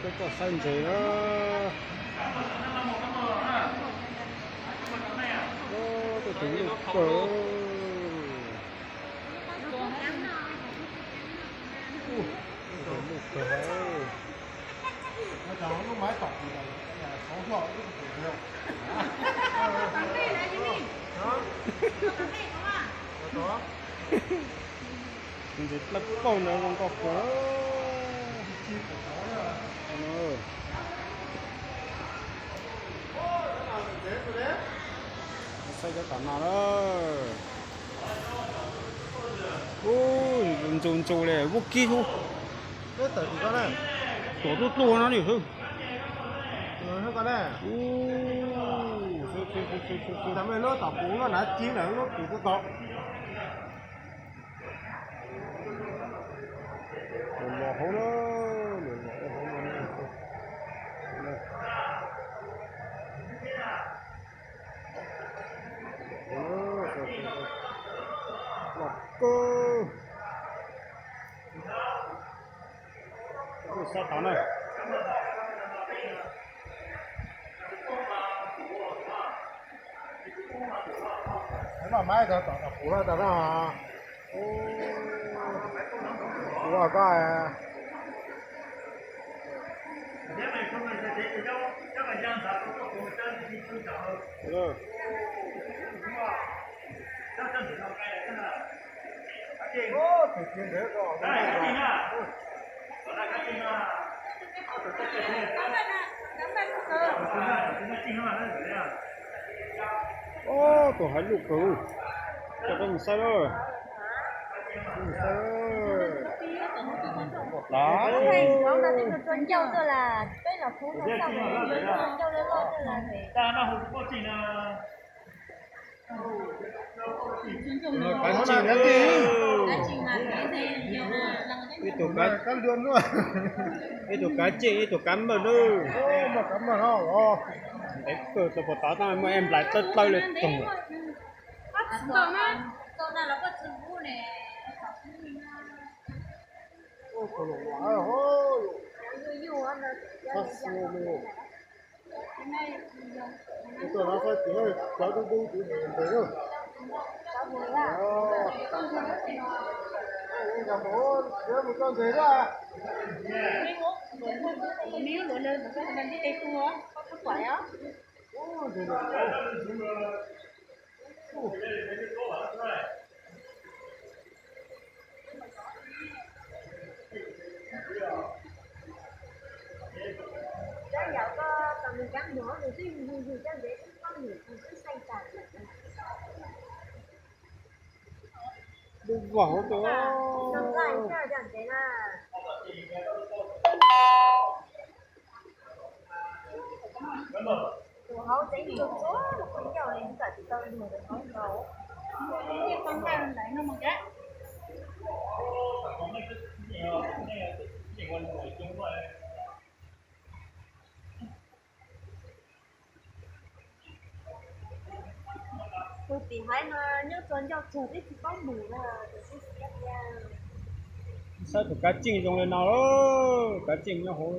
Coj saib ntses na. Tej tus loj kawg. Loj kawg. Ntses dawb paug ntawd zoo nkauj kawg. Saib cov tom no na. Ub, ntsus ntsus li, vub kib hub. Tuam tuj tuj no ni hwb. Lub tom kuv lub nav ci lawm lub kuv tuaj tau. Los hauv na, los hauv no. Los kawg. Sab tod na. Noj mab tau tom kuv no tau no. Kuv koj. Ub, tus hais lus kawg. Coj peb mus saib lawm. Mus saib lawm. Tus hais lus kawg. Ncauj tuaj las, peb los khub no tau ncauj loj loj tuaj las. Kav tsij na. Ib tug kav, ib tug kav tsij, ib tug kav npawj na. Ntev kawg, tau puas tod tab muaj ib nplais dawb dawb li tug. Lub vag hauv tuaj. Tus tim haiv no nyob txog ncauj tsawg twb tsis paub mus na, tus xib xib tiag. Saib tus kav tsij zoo li no, kav tsij nyob hauv.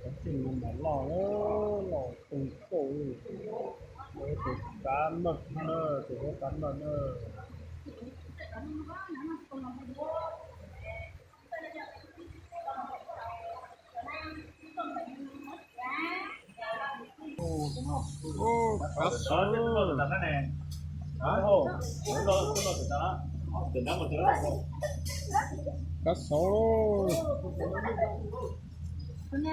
Kav tsij no mas loj, loj kawg nkaus li. Tus kav npawg na, tus kav npawg na. Kav xauv, kav xauv. Tus no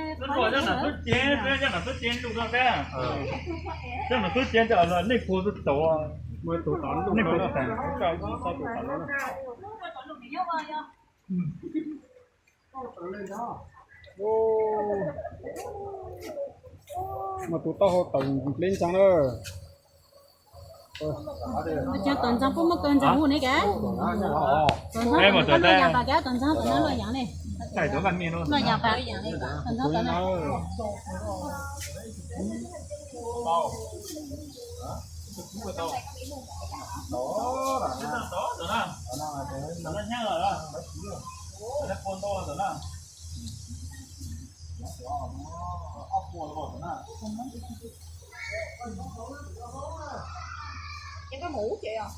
yog nam tub ceev, yog nam tub ceev lus no thiab. Yog nam tub ceev ces nej puag tau tau, nej puag tau tau. Mas tus taub hau tawm nplej ntxeev lawm. Cov tawm ntxeev puas muaj kaw ntseeg hu ne ka? Tawm ntxeev tawm no loj yaam pas ka, tawm ntxeev tawm no loj yaam ne. Loj yaam pas, tawm ntxeev tawm no. Tod, tod na, tod na, tod na, tod na, tod na, tod na, tod na, ob puas los tod na. Ces koj mus ub ces os.